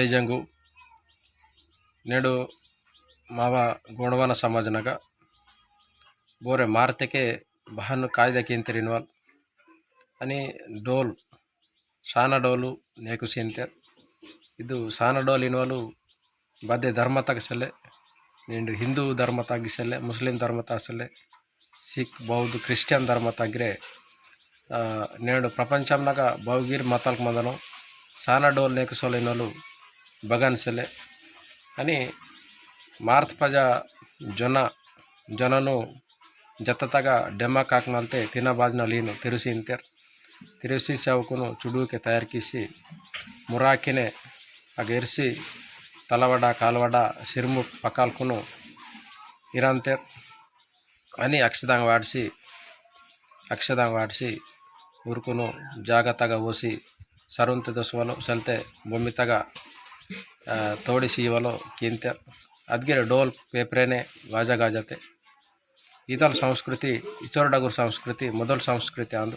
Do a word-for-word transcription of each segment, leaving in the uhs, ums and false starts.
जंगु नेडु मावा गोंडवाना समाज नगा बोरे मारतेके बहन कायदा किंतेर इनवाल अनि डोल साना डोलु नेकु सींतेर। इदु साना डोल इनवालु बदे धर्म तक सेले, निंडु हिंदू धर्म तक सेले, मुस्लिम धर्म तक सेले, सिख, बौद्ध, क्रिश्चियन धर्म तक गिरे, आ, नेंडु प्रपंचम नगा बौगिर मतलक मंदनो, साना डोल नेकु सोले नोलु बगन सेले। अनि मार्त पजा जोना, जोननु जत्ततगा डेमा काकनलते तिना बाजना लीनु तिरुसींतेर। तिरुसी सेवकुनु चुडूके तयार किसी मुराकिने अगेरसी तलवडा, कालवडा, सिरमुक पकालकुनु इरांतेर। अनि अक्षदांग वाडसी, अक्षदांग वाडसी उरकुनु जागतगा ओसी सरुंत दसवलो सलते बोमितगा, आ, तोड़ी सीवलो किंतेर। अदगिरे डोल पेपरेने वाजा गाजते। इतल संस्कृति, इचोर डगुर संस्कृति, मुदल संस्कृति आंदु।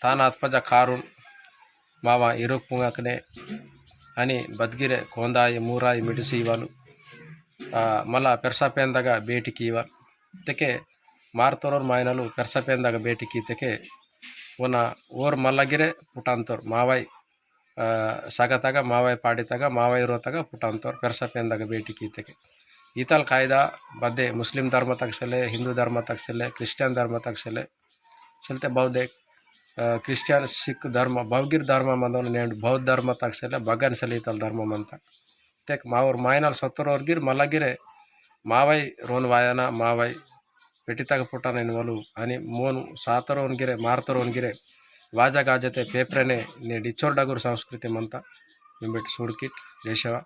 ताना अत्पजा कारुन मावा इरुक पुंगकने अनि बदगिरे कोंदाय मूराय मिडिसी इवालु। आ, मला पेरसा पेंदगा बेटी कीवाल। तेके मारतोरोर मायनलु पेरसा पेंदगा बेटी की तेके ओना ओर मल्लगिरे पुटांतोर मावाई आ, सगतगा मावय पाड़ीतगा मावय रोतगा पुटांतोर पेरसा पेंदगा बेटी कीतेके। इतल कायदा बदे मुस्लिम धर्म तक सेले, हिंदू धर्म तक सेले, क्रिश्चियन धर्म तक सेले, सेलते बौद्धे, आ, क्रिश्चियन, सिख धर्म, बौगिर धर्म मंदोन नेंड बौद्ध धर्म तक सेले, बगन सेले इतल धर्म मंता। तेक मावर मायनल सत्तरोर गिर मलगिरे मावय रोन वायना, मावय पेटितगा पुटाना इनवालु अनि मोन सातरोन गिरे, मारतरोन गिरे, वाजा गाजते पेपरेने ने डिचोर डगुर संस्कृति मंता। निम्बेट सुड़किट, जय सेवा।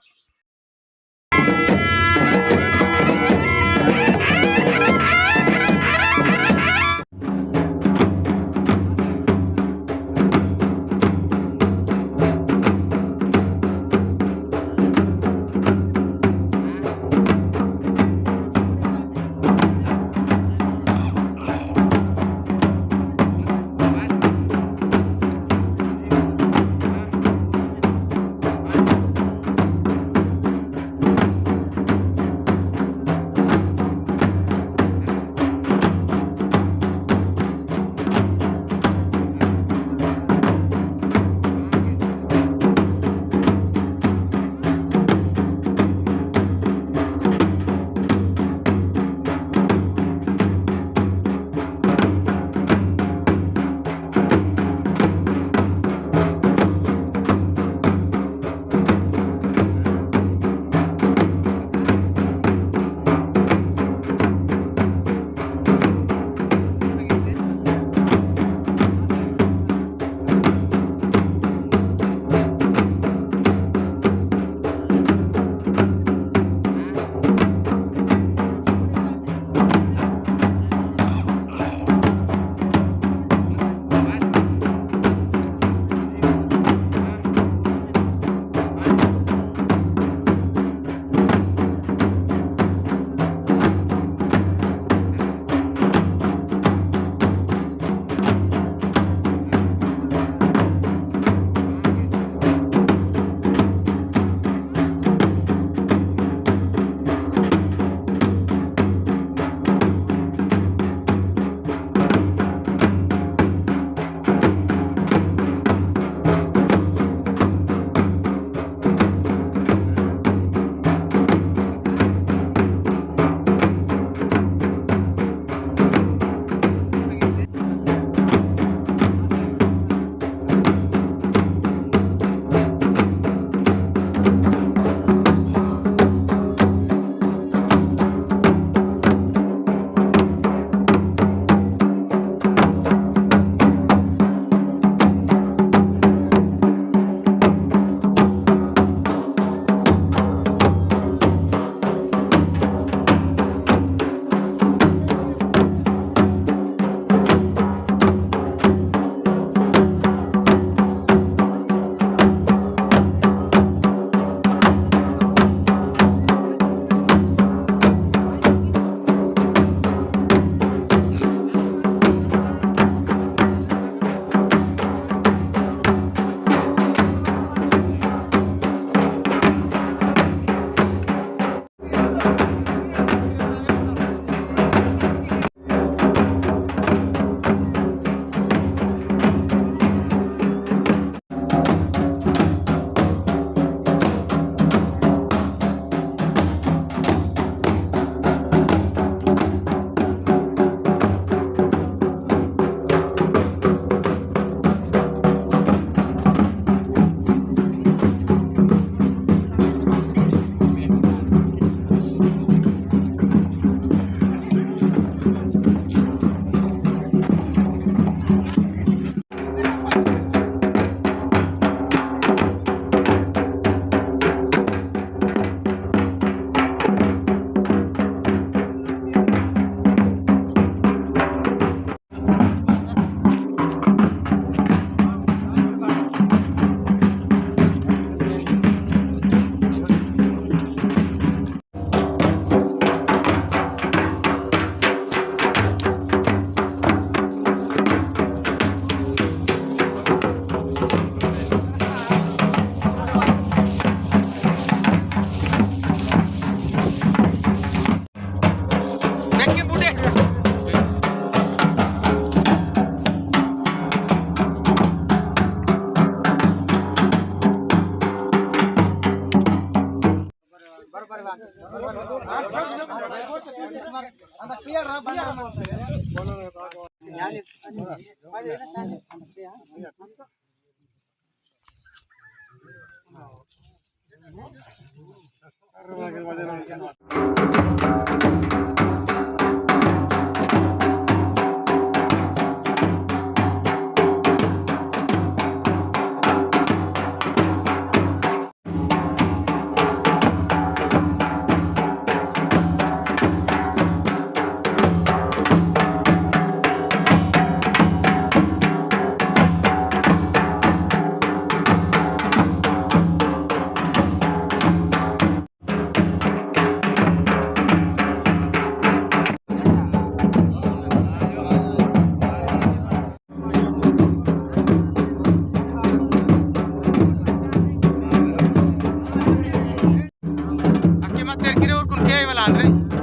अक्के मत तेरे किरे और कुन के वाला आंद्रे।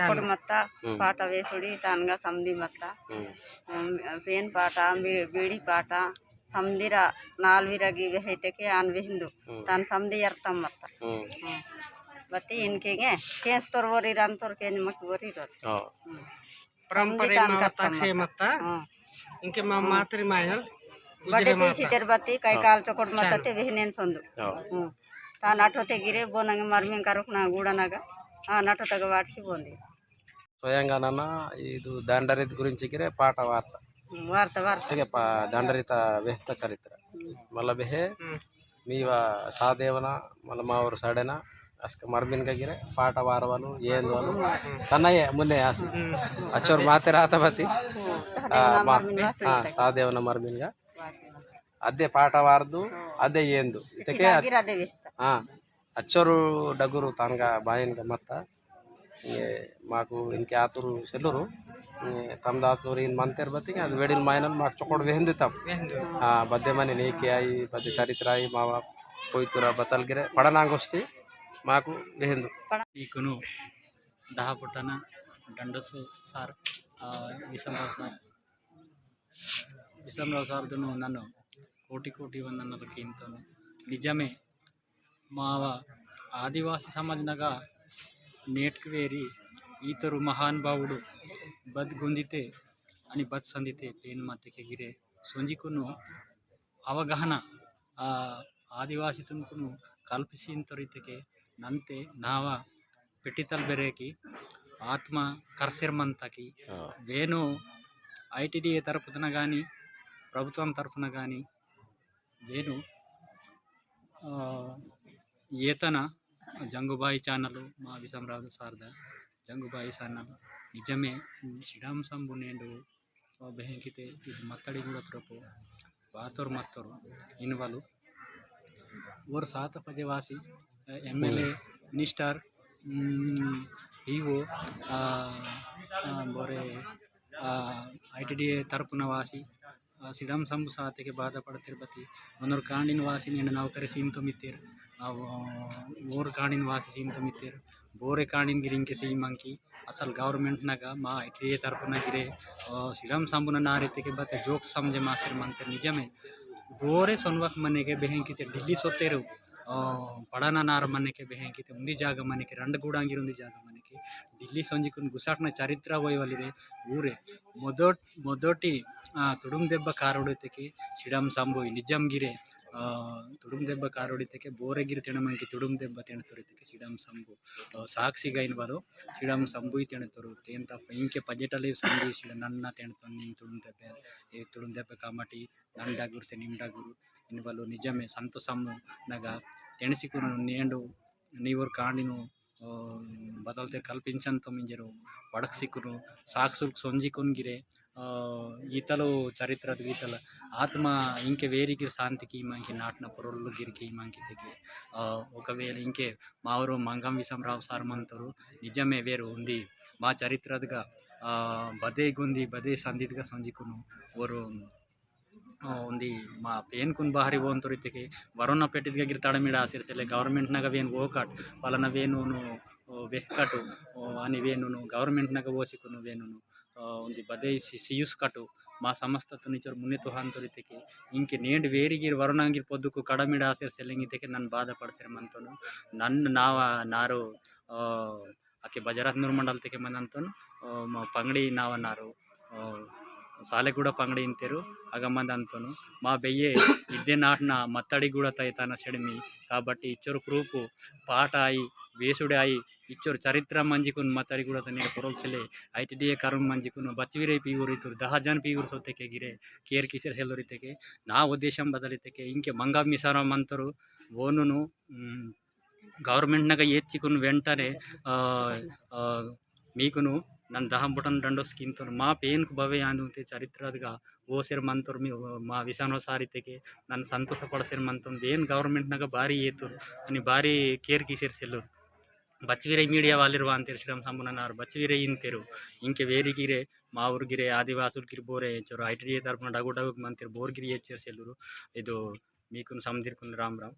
कोड मत्ता, हम्म। पाटा वेसुड़ी, तानगा समदी मत्ता। हम्म। हम्म, पेन पाटा, बी-, बीड़ी पाटा, समदीरा नालवीरा गी वेहैते के आन वेहिंदु। हम्म। तान समदी अर्थम मत्ता। हम्म। हम्म। बत्ती इनके गे, केंस तोर वोरी रान तोर केंज मक वोरी रोर। हाँ। हम्म। परंपरा समदी तान मावता करता से मत्ता। मत्ता। हाँ। इनके मा हाँ। मातरी मायल, बड़े उजरे देसी माता। तेर बत्ती, कई हाँ। काल चोकोट मत्ता चाल। ते वेहनेन संदु। हाँ। हम्म। तान अठो ते गिरे बोनंगे मरमिंग करुकना गुड़नगा। हाँ, नठो तग वाटसी बोंदी। स्वयंगा नना इदु दंडरीत गुरिंची गिरे पाटा वार्ता। वार्ता, वार्ता। ठीक है, पा-, दंडरीत वेहता चरित्र। हम्म। मला बेहे, हम्म। मीवा सादेवना, मला मावर साडेना, अस्क मरमिनगा गिरे, पाटा वारवालु, येंदवालु, हम्म। तनये मुन्ने आसी। हम्म। अच्चोर माते राता बती। हम्म। आ, सादेवना मा-, मरमिन वासी हाँ, तक। सादेवना मरमिनगा। वासी तक। अदे पाटा वारदु, हाँ। अदे येंदु। इतके चिकागिर अद-, अदे वेहता। हाँ। अच्चोरु डगुरु तानगा बायनगा मत्ता। ये माकु इनके आतुरु सेलुरु, ये तमदा आतुरु इन मंतेर बत्ती, अद वेडिल मायनल माकु चोकोट वेहंदु तम। वेहंदु। हाँ, बद्दे मने नीके आई, बद्दे चरित्र आई, मावा कोईतुरा बतल गिरे, पड़ना गोष्ठी माकु वेहंदु। इकुनु दहा पुटना डंडोस सार, आ, विसमराव सार, विसमराव सार दुनु नन्नु कोटि कोटि वंदनलु कींतोनु। निजमे मावा आदिवासी समाज नगा नेटक वेरी ईतरु महानुभावुडु बद गुंदिते अनि बद संदिते पेन मातेके गिरे सोंजिकुनु अवगाहना, आ, आदिवासी तुनकुनु कल्पिसिन तोरितेके नन्ते नावा पिटितल बेरेकी आत्मा करसेर मंतकी। हाँ। वेनु आईटीडीए तरफुन गानी, प्रभुत्वम तरफुन गानी, वेनु, आ, येतना जंगुबाई channel, मा विसमराव सारदा जंगुबाई channel, निजमे श्रीराम शंभु नेंडु, आ, बेहेंकिते इद मत्तड़ी गुड़ा तुरपो, बातोर मत्तोर, इनवालु, ओर सात पजे वासी, आ, एमएलए, हम्म। मिनिस्टर, हम्म, पीओ, आ, आ, बोरे, आ, आईटीडीए तरपुन वासी, आ, सिडम संबु सातेके बाधा पड़तेर बती, मनोर कांडिन वासी नेंड नौकरी सीमतो मितेर, आ, वो-, ओर कांडिन वासी सीमतो मितेर, बोरे कांडिन गिरिंके सीमंकी, असल government नगा मा आईटीडीए तरपुन गिरे, आ, सिडम संबुन नारितेके बते जोक समझे मासेर मंतेर निजमे, बोरे सोनवक मनेके बेहेंकिते दिल्ली सोतेरु, आ, पड़ाना नार मनेके बेहेंकिते उंदी जागा मनेके, रंड गूडांगिर उंदी जागा मनेके, दिल्ली सोंजिकुन गुसाटना चरित्र वोयवलिरे ऊरे। मोदोट-, मोदोटी, आ, तुडुम देब्ब कारोड़ितेके सिडम संबोई निजम गिरे, आ, तुडुम देब्ब कारोड़ितेके बोरे गिर तेणमंकी तुडुम देब्ब तेणतोरितेके सिडम संबो, आ, साक्षी गाइन वालो सिडम संबोई तेणतोरु। तेन तप इंके पजेटले संबोई सिडम नन्ना तेणतोन तुडुम देब्बे, ए तुडुम देब्ब कामटी नंडा गुरु ते निम्डा गुरु इनवालो निजमे संतोषम नगा तेणसिकुन नेंडु नीवर कांडिनु, आ, बदलते कल्पिंचंतो मिंजरो वड़कसिकुनु साक्षुल सोंजिकुन गिरे, आ, ईतलो चरित्र ईतल आत्मा इंके वेरी गिर शांति की मांकी नाटना पुरोल गिर की मांकी तेके, आ, ओकवेल इंके मावरो मंगम विसमराव सार मंतोरु निजमे वेरु उंदी मा चरित्रदगा, आ, बदे गुंदी बदे संदिदगा सोंजिकुनु ओरु आ, उंदी मा पेनकुन बाहरी वोंतोरितेके वरोना पेटिदगा गिर तड़मिड़ा आसिर सेले government नगा वेन वोकाट, पलना वेनुनु, ओ, वेहकाटु, ओ, अनि वेनुनु government नगा वोसिकुनु वेनुनु, आ, उंदी बदे सि-, सियुस काटु, मा समस्त तुनिचोर मुन्ने तुहांतोरितेके, इंके नेंड वेरी गिर वरोना गिर पोद्दुकु कड़मिड़ा आसिर सेलेंगितेके नन बाधा पड़सेर मंतोनु, नन नावा नारो, आ, अके बजरत्नूर मंडल तेके मंदंतोन, अ, म-, पंगड़ी नावनारो, अ, सालेगुड़ा पंगड़ी इंतेरु, अगा मंदंतोनु। मा बेये इद्दे नाटना मत्तड़ीगुड़ा तैताना सेडमी। काबट्टी इच्चोर group पाट आई, वेसुड़े आई, इच्चोर चरित्र मंजिकुन मत्तड़ीगुड़ा तने पोरोल सेले, आईटीडीए करुम मंजिकुन बचवीरे पीवुर इतुर दहा जन पीवुर सोतेके गिरे, केर किचर सेलोरितेके, ना उद्देश्यम बदलितेके, इंके मंगा मिसारा मंतोरु, वोनुनु, उम, government नगा येच्चिकुन वेंटने, अ, अ, मीकुनु नन दहम बटन डंडोस किंतोन मा पेनकु बवे आंदुंते चरित्रदगा ओसेर मंतोर मी, मा विसानो सारितेके नन संतोष पड़सेर मंतोन वेन government नगा बारी येतुर अनि बारी केर किसेर सेलुर। बचवीरे media वालेर वांतेर श्रीराम संबुना नार बचवीरे इंतेरु। इंके वेरी गिरे, मावुर गिरे, आदिवासुल गिर बोरे, चोर आईटीडीए तरपुन डगु डगु मंतेर बोर गिर येचेर सेलुरु। इदो मीकुन समदिरकुन राम राम।